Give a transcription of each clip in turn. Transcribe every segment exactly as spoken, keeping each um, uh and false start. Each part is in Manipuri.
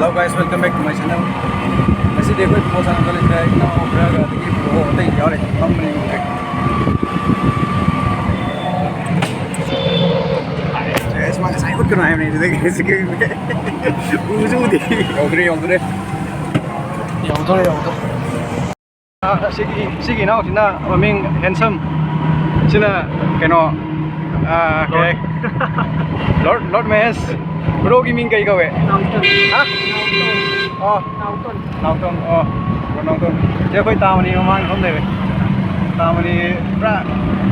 Hello guys, welcome back to my channel. ꯉꯁꯤꯗꯤ ꯑꯩꯈꯣꯏ ꯄꯣꯠ ꯁꯥꯟꯅꯕ ꯂꯩꯇ꯭ꯔꯦ, ꯏꯅꯥꯎ ꯈꯔꯒ ꯑꯗꯒꯤ ꯄꯣꯠ ꯑꯇꯩ ꯌꯥꯎꯔꯦ, ꯐꯝꯕꯅꯤ ꯎꯗ꯭ꯔꯦ꯫ ꯑꯁ, ꯃꯥ ꯉꯁꯥꯏ ꯎꯠꯀꯅꯨ ꯍꯥꯏꯕꯅꯦ, ꯑꯗꯨꯗꯒꯤ ꯎꯁꯨ ꯎꯗꯦ꯫ ꯌꯧꯗ꯭ꯔꯦ, ꯌꯧꯗ꯭ꯔꯦ꯫ ꯌꯧꯗꯣꯔꯦ, ꯌꯧꯗꯣꯔꯦ꯫ ꯑꯥ, ꯁꯤꯒꯤ, ꯁꯤꯒꯤ ꯏꯅꯥꯎꯁꯤꯅ ꯃꯃꯤꯡ Handsome꯫ ꯁꯤꯅ ꯀꯩꯅꯣ, ꯑꯥ, ꯀꯩ ꯍꯥꯏ? Lord, Lord Mahesh. Broꯒꯤ ꯃꯤꯡ ꯀꯩ ꯀꯧꯋꯦ? ꯅꯥꯎꯇꯣꯟ꯫ ꯍꯥ? ꯅꯥꯎꯇꯣꯟ꯫ ꯑꯣ꯫ ꯅꯥꯎꯇꯣꯟ꯫ ꯅꯥꯎꯇꯣꯟ, ꯑꯣ꯫ Bro ꯅꯥꯎꯇꯣꯟ꯫ ꯁꯤ ꯑꯩꯈꯣꯏ ꯇꯥꯃꯅꯤ ꯃꯃꯥꯡꯗ ꯐꯝ ꯂꯩꯔꯦ꯫ ꯇꯥꯃꯅꯤ ꯄꯨꯔꯥ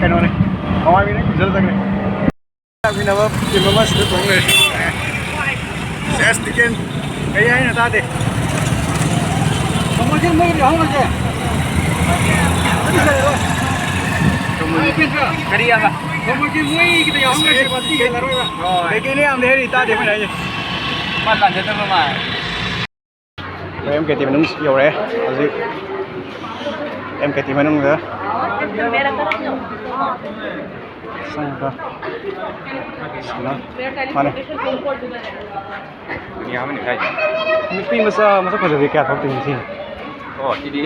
ꯀꯩꯅꯣꯅꯦ꯫ ꯃꯃꯥꯡ ꯃꯤꯅ ꯀꯨꯏꯖꯜ ꯆꯪꯉꯦ꯫ ꯂꯥꯛꯃꯤꯟꯅꯕ team ꯑꯃ ꯁꯤꯗ ꯇꯣꯡ ꯂꯩꯔꯦ꯫ ꯁꯦꯁ, ꯇꯤꯀꯦꯟ꯫ ꯀꯩ ꯍꯥꯏꯅꯣ ꯇꯥꯗꯦ꯫ ꯀꯃꯜꯒꯤ ꯃꯣꯏꯒꯤꯗꯤ ꯌꯥꯎꯍꯧꯔꯁꯦ꯫ ꯀꯔꯤ ꯍꯥꯏꯕ? ꯀꯃꯜꯒꯤ ꯃꯣꯏꯒꯤꯗꯤ ꯌꯥꯎꯍꯧꯔꯁꯦ, ꯃꯇꯤ ꯍꯦꯜꯂꯔꯣꯏꯕ꯫ ꯍꯣꯏ꯫ ꯀꯩꯀꯩꯅꯣ ꯌꯥꯝ ꯂꯩꯔꯤ, ꯇꯥꯗꯦ ꯃꯣꯏꯅ ꯍꯥꯏꯁꯦ꯫ ꯃꯥ ꯇꯥꯟꯖꯗꯕ ꯃꯥꯜꯂꯦ꯫ ꯑꯩꯈꯣꯏ M K T ꯃꯅꯨꯡ ꯌꯧꯔꯛꯑꯦ ꯍꯧꯖꯤꯛ꯫ M K T ꯃꯅꯨꯡꯗ ꯆꯪꯉꯒ ꯁꯥꯟꯅ-, ꯃꯥꯅꯦ꯫ ꯗꯨꯅꯤꯌꯥ ꯑꯃꯅꯤ ꯀꯥꯏꯗꯦ꯫ ꯅꯨꯄꯤ ꯃꯆꯥ ꯃꯁꯛ ꯐꯖꯕꯤ ꯀꯌꯥ ꯊꯣꯛꯇꯦ ꯉꯁꯤ꯫ ꯑꯣ, ꯁꯤꯗꯤ꯫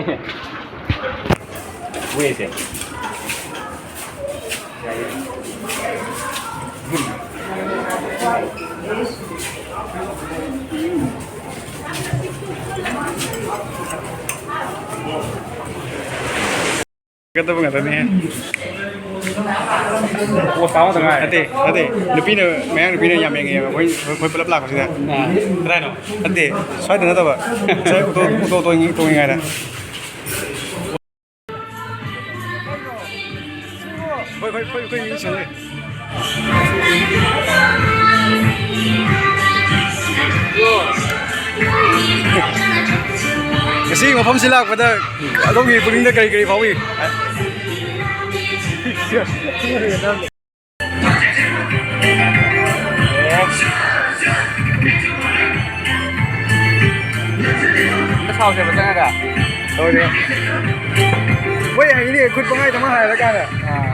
ꯋꯦꯁꯦ꯫ ꯐꯒꯗꯕ ꯉꯥꯛꯇꯅꯦ꯫ ꯄꯣꯁ ꯇꯥꯕ ꯉꯥꯛꯇ ꯉꯥꯏꯔꯦ꯫ ꯅꯠꯇꯦ, ꯅꯠꯇꯦ꯫ ꯅꯨꯄꯤꯅ, ꯃꯌꯥꯡ ꯅꯨꯄꯤꯅ ꯌꯥꯝ ꯌꯦꯡꯉꯦꯕ ꯑꯩꯈꯣꯏ, ꯑꯩꯈꯣꯏ ꯄꯨꯂꯞ ꯂꯥꯛꯄꯁꯤꯗ꯫ ꯑꯥ, ꯀꯗꯥꯏꯅꯣ? ꯅꯠꯇꯦ, ꯁ꯭ꯋꯥꯏꯗ ꯅꯠꯇꯕ꯫ ꯉꯁꯥꯏ ꯑꯣꯇꯣ, ꯑꯣꯇꯣ ꯇꯣꯡꯉꯤ-, ꯇꯣꯡꯉꯤꯉꯩꯗ꯫ ꯍꯣꯏ, ꯍꯣꯏ, ꯍꯣꯏ, ꯍꯣꯏ, ꯃꯤ ꯁꯦꯡꯉꯦ꯫ ꯉꯁꯤꯒꯤ ꯃꯐꯝꯁꯤ ꯂꯥꯛꯄꯗ ꯑꯗꯣꯝꯒꯤ ꯄꯨꯛꯅꯤꯡꯗ ꯀꯔꯤ ꯀꯔꯤ ꯐꯥꯎꯏ? ꯁꯥꯎꯁꯦꯕ ꯆꯪꯉꯒ꯫ ꯇꯧꯔꯦ꯫ ꯃꯣꯏ ꯍꯩꯅꯤ, ꯈꯨꯠ ꯄꯪꯍꯥꯏꯗ ꯑꯃ ꯍꯥꯏꯔ ꯀꯥꯟꯗ꯫ ꯑꯥ꯫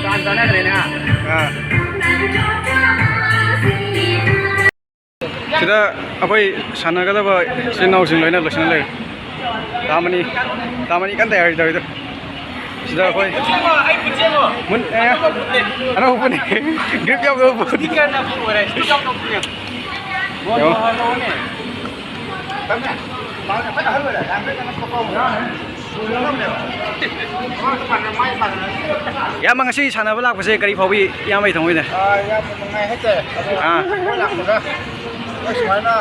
ꯇꯥꯟ ꯆꯥꯟꯅꯗ꯭ꯔꯦ꯫ ꯁꯤꯗ ꯑꯩꯈꯣꯏ ꯁꯥꯟꯅꯒꯗꯕ ꯏꯆꯤꯟ ꯏꯅꯥꯎꯁꯤꯡ ꯂꯣꯏꯅ ꯂꯣꯏꯁꯤꯟꯅ ꯂꯩꯔꯦ꯫ ꯇꯥꯃꯅꯤ, ꯇꯥꯃꯅꯤ ꯀꯟꯅ ꯇꯌꯥꯔꯤ ꯇꯧꯔꯤꯗꯣ꯫ ꯁꯤꯗ ꯑꯩꯈꯣꯏ ꯃꯨꯟ-, ꯑꯦ, ꯑꯅꯧꯕꯅꯦ꯫ ꯒ꯭ꯔꯤꯞ ꯌꯥꯎꯗꯕ ꯄꯣꯠ꯫ ꯌꯦꯡꯉꯣ꯫ ꯏꯌꯥꯝꯕ, ꯉꯁꯤ ꯁꯥꯟꯅꯕ ꯂꯥꯛꯄꯁꯦ ꯀꯔꯤ ꯐꯥꯎꯕꯤ, ꯏꯌꯥꯝꯕꯒꯤ ꯊꯃꯣꯏꯗ? ꯑꯥ, ꯌꯥꯝꯅ ꯅꯨꯡꯉꯥꯏ ꯍꯥꯏꯇꯥꯔꯦ꯫ ꯑꯗꯣ ꯑꯥ꯫ ꯑꯩꯈꯣꯏ ꯂꯥꯛꯄꯗ ꯑꯩꯈꯣꯏ ꯁꯨꯃꯥꯏꯅ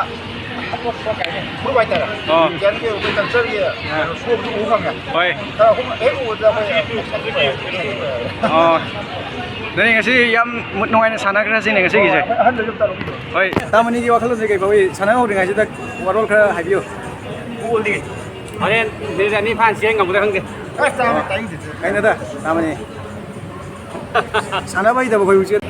ꯑꯇꯣꯞꯄ ꯀꯩ ꯍꯥꯏꯅꯤ, ꯒ꯭ꯔꯨꯞ ꯍꯥꯏꯇꯥꯔꯦ꯫ ꯑꯣ꯫ ꯏꯟꯗꯤꯌꯟꯒꯤ ꯑꯩꯈꯣꯏ ꯀꯜꯆꯔꯒꯤ ꯑꯥ꯫ ꯁꯣꯗꯨ ꯎꯕ ꯐꯪꯉꯦ꯫ ꯍꯣꯏ꯫ ꯑꯗ ꯑꯩꯈꯣꯏ ꯍꯦꯛ ꯎꯕꯗ ꯑꯩꯈꯣꯏ ꯑꯣ꯫ ꯑꯗꯨꯅꯤ ꯉꯁꯤ ꯌꯥꯝ ꯃꯨꯠ ꯅꯨꯡꯉꯥꯏꯅ ꯁꯥꯟꯅꯈ꯭ꯔꯁꯤꯅꯦ ꯉꯁꯤꯒꯤꯁꯦ꯫ ꯑꯍꯜ ꯂꯣꯏ ꯑꯗꯨꯝ ꯇꯧꯔꯝꯃꯤꯗꯣ꯫ ꯍꯣꯏ, ꯇꯥꯃꯅꯤꯒꯤ ꯋꯥꯈꯜꯂꯣꯟꯁꯦ ꯀꯩ ꯐꯥꯎꯏ? ꯁꯥꯟꯅ ꯍꯧꯗ꯭ꯔꯤꯉꯩꯁꯤꯗ ꯋꯥꯔꯣꯜ ꯈꯔ ꯍꯥꯏꯕꯤꯌꯨ꯫ ꯒꯣꯜꯗꯤ ꯍꯣꯔꯦꯟ ꯃꯤꯅꯤꯠ ꯑꯅꯤ ꯐꯥꯅ ꯆꯦꯟ ꯉꯝꯒꯗ꯭ꯔꯥ ꯈꯪꯗꯦ꯫ ꯑꯁ, ꯇꯥꯃꯅꯤ, ꯇꯥꯅꯤꯡꯗꯦ꯫ ꯀꯩꯅꯣꯗ, ꯇꯥꯃꯅꯤ꯫ ꯁꯥꯟꯅꯕ ꯍꯩꯇꯕ ꯑꯩꯈꯣꯏ ꯍꯧꯖꯤꯛ꯫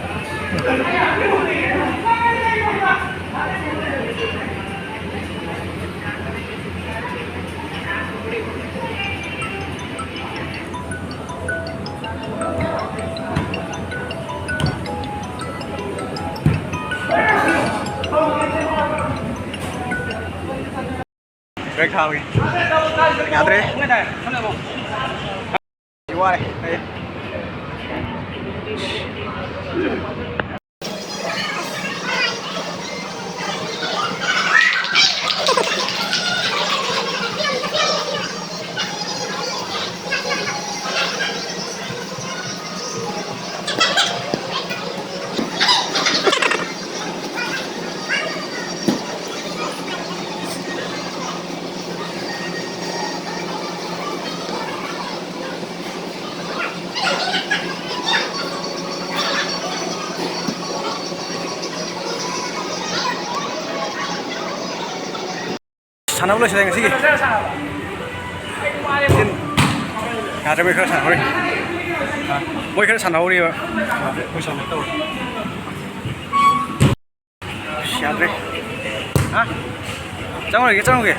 ꯕ꯭ꯔꯦꯛ ꯊꯥꯕꯒꯤ꯫ ꯌꯥꯗ꯭ꯔꯦ꯫ ꯋꯥꯔꯦ꯫ ꯁꯥꯟꯅꯕ ꯂꯣꯏꯁꯤꯜꯂꯦ ꯉꯁꯤꯒꯤ꯫ ꯌꯥꯗ꯭ꯔꯦ, ꯃꯣꯏ ꯈꯔ ꯁꯥꯟꯅꯍꯧꯔꯤ꯫ ꯃꯣꯏ ꯈꯔ ꯁꯥꯟꯅꯍꯧꯔꯤꯕ꯫ ꯑꯁ, ꯌꯥꯗ꯭ꯔꯦ꯫ ꯍꯥ? ꯆꯪꯉꯨꯔꯒꯦ, ꯆꯪꯉꯨꯔꯒꯦ꯫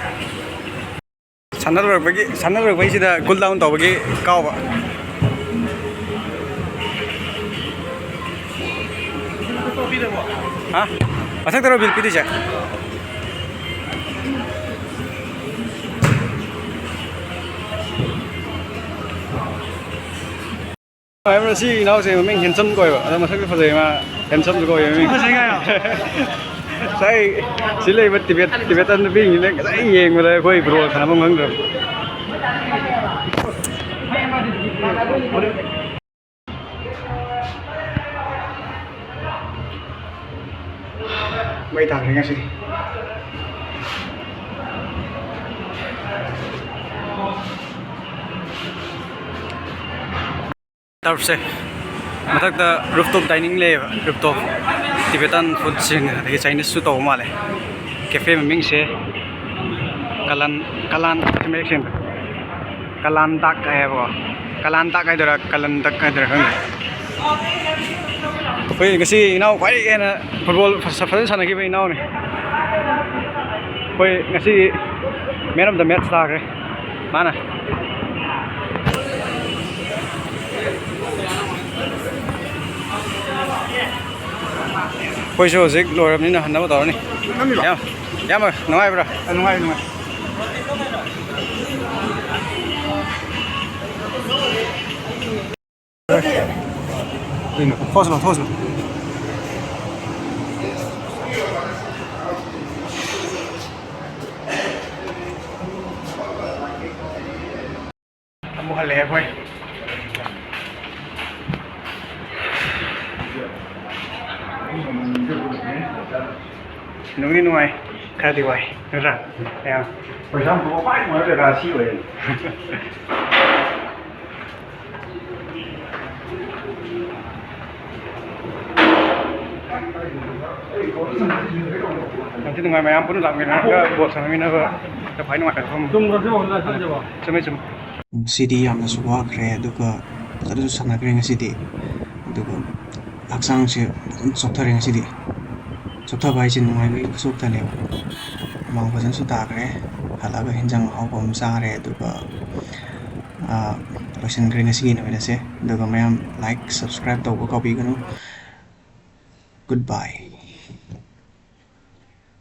ꯁꯥꯟꯅ ꯂꯣꯏꯔꯛꯄꯒꯤ, ꯁꯥꯟꯅ ꯂꯣꯏꯔꯛꯄꯒꯤꯁꯤꯗ cool down ꯇꯧꯕꯒꯤ ꯀꯥꯎꯕ꯫ ꯍꯥ? ꯃꯊꯛꯇꯔꯣ ꯕꯤꯜ ꯄꯤꯗꯣꯏꯁꯦ? ꯍꯥꯏꯕꯅ ꯁꯤ ꯏꯅꯥꯎꯁꯦ ꯃꯃꯤꯡ ꯍꯦꯟꯁꯝ ꯀꯧꯋꯦꯕ, ꯑꯗꯣ ꯃꯁꯛꯇꯤ ꯐꯖꯩ ꯃꯥ꯫ ꯍꯦꯟꯁꯝꯁꯨ ꯀꯧꯋꯦ ꯃꯃꯤꯡ꯫ ꯐꯖꯩ ꯀꯥꯏꯅ꯫ ꯉꯁꯥꯏ ꯁꯤ ꯂꯩꯕ ꯇꯤꯕꯦꯠ ꯇꯤꯕꯦꯇꯟ ꯅꯨꯄꯤꯁꯤꯡꯁꯤꯅ ꯉꯁꯥꯏ ꯌꯦꯡꯕꯗ ꯑꯩꯈꯣꯏ ꯐꯨꯠꯕꯣꯜ ꯁꯥꯟꯅꯐꯝ ꯈꯪꯗ꯭ꯔꯕ꯫ ꯃꯩ ꯇꯥꯈ꯭ꯔꯦ ꯉꯁꯤꯗꯤ꯫ ꯇꯔꯐꯁꯦ ꯃꯊꯛꯇ ꯔꯨꯐꯇꯣꯞ ꯗꯥꯏꯅꯤꯡ ꯂꯩꯌꯦꯕ, ꯔꯨꯐꯇꯣꯞ ꯇꯤꯕꯦꯇꯥꯟ ꯐꯨꯗꯁꯤꯡ ꯑꯗꯒꯤ ꯆꯥꯏꯅꯤꯁꯁꯨ ꯇꯧꯕ ꯃꯥꯜꯂꯦ꯫ ꯀꯦꯐꯦ ꯃꯃꯤꯡꯁꯦ ꯀꯂꯥꯟ, ꯀꯂꯥꯟ, ꯃꯌꯦꯛ ꯁꯦꯡꯗ, ꯀꯂꯥꯟ ꯗꯥꯛ ꯍꯥꯏꯌꯦꯕꯀꯣ꯫ ꯀꯂꯥꯟ ꯗꯥꯛ ꯍꯥꯏꯗꯣꯏꯔꯥ, ꯀꯂꯟ ꯗꯛ ꯍꯥꯏꯗꯣꯏꯔꯥ ꯈꯪꯗꯦ꯫ ꯑꯩꯈꯣꯏ ꯉꯁꯤ ꯏꯅꯥꯎ ꯈ꯭ꯋꯥꯏꯗꯒꯤ ꯍꯦꯟꯅ ꯐꯨꯠꯕꯣꯜ ꯐꯖ-, ꯐꯖꯅ ꯁꯥꯟꯅꯈꯤꯕ ꯏꯅꯥꯎꯅꯤ꯫ ꯑꯩꯈꯣꯏ ꯉꯁꯤ man of the match ꯇꯥꯈ꯭ꯔꯦ ꯃꯥꯅ꯫ ꯑꯩꯈꯣꯏꯁꯨ ꯍꯧꯖꯤꯛ ꯂꯣꯏꯔꯕꯅꯤꯅ ꯍꯟꯅꯕ ꯇꯧꯔꯅꯤ꯫ ꯅꯪꯒꯤꯔꯣ? ꯌꯥꯝ, ꯏꯌꯥꯝꯕ, ꯅꯨꯡꯉꯥꯏꯕ꯭ꯔꯥ? ꯑ, ꯅꯨꯡꯉꯥꯏ, ꯅꯨꯡꯉꯥꯏ꯫ ꯊꯣꯛꯁꯅꯨ, ꯊꯣꯛꯁꯅꯨ꯫ ꯑꯃꯨꯛ ꯍꯜꯂꯛꯑꯦ ꯑꯩꯈꯣꯏ꯫ ꯅꯨꯡꯗꯤ ꯅꯨꯡꯉꯥꯏ, ꯈꯔꯗꯤ ꯋꯥꯏ, ꯅꯠꯇ꯭ꯔꯥ? ꯃꯌꯥꯝ꯫ ꯄꯩꯁꯥ ꯄꯨꯊꯣꯛꯄ ꯈ꯭ꯋꯥꯏ ꯅꯨꯡꯉꯥꯏꯕ ꯖꯒꯥ ꯁꯤ ꯑꯣꯏꯔꯦ꯫ ꯌꯥꯝ ꯊꯤ ꯅꯨꯡꯉꯥꯏ, ꯃꯌꯥꯝ ꯄꯨꯟꯅ ꯂꯥꯛꯃꯤꯟꯅꯔꯒ ꯕꯣꯜ ꯁꯥꯟꯅꯃꯤꯟꯅꯕ ꯈ꯭ꯋꯥꯏ ꯅꯨꯡꯉꯥꯏꯕ ꯃꯐꯝ꯫ ꯆꯨꯝꯈ꯭ꯔꯁꯤ ꯕꯣꯜ ꯁꯥꯟꯅꯁꯦ꯫ ꯆꯨꯝꯃꯦ, ꯆꯨꯝꯃꯦ꯫ ꯉꯁꯤꯗꯤ ꯌꯥꯝꯅꯁꯨ ꯋꯥꯈ꯭ꯔꯦ, ꯑꯗꯨꯒ ꯐꯖꯅꯁꯨ ꯁꯥꯟꯅꯈ꯭ꯔꯦ ꯉꯁꯤꯗꯤ꯫ ꯑꯗꯨꯒ ꯍꯛꯆꯥꯡꯁꯦ ꯐꯖꯅ ꯆꯣꯛꯊꯔꯦ ꯉꯁꯤꯗꯤ꯫ ꯆꯣꯛꯊꯕ ꯍꯥꯏꯁꯦ ꯅꯨꯡꯉꯥꯏꯕꯒꯤ ꯈꯨꯆꯣꯛꯊꯅꯦꯕ꯫ ꯍꯨꯃꯥꯡ ꯐꯖꯅꯁꯨ ꯇꯥꯈ꯭ꯔꯦ꯫ ꯍꯜꯂꯛꯑꯒ ꯍꯤꯟꯖꯥꯡ ꯑꯍꯥꯎꯕ ꯑꯃ ꯆꯥꯔꯦ, ꯑꯗꯨꯒ, ꯑꯥ, ꯂꯣꯏꯁꯤꯟꯈ꯭ꯔꯦ ꯉꯁꯤꯒꯤ ꯅꯨꯃꯤꯠ ꯑꯁꯦ꯫ ꯑꯗꯨꯒ ꯃꯌꯥꯝ like, subscribe ꯇꯧꯕ ꯀꯥꯎꯕꯤꯒꯅꯨ꯫ Goodbye꯫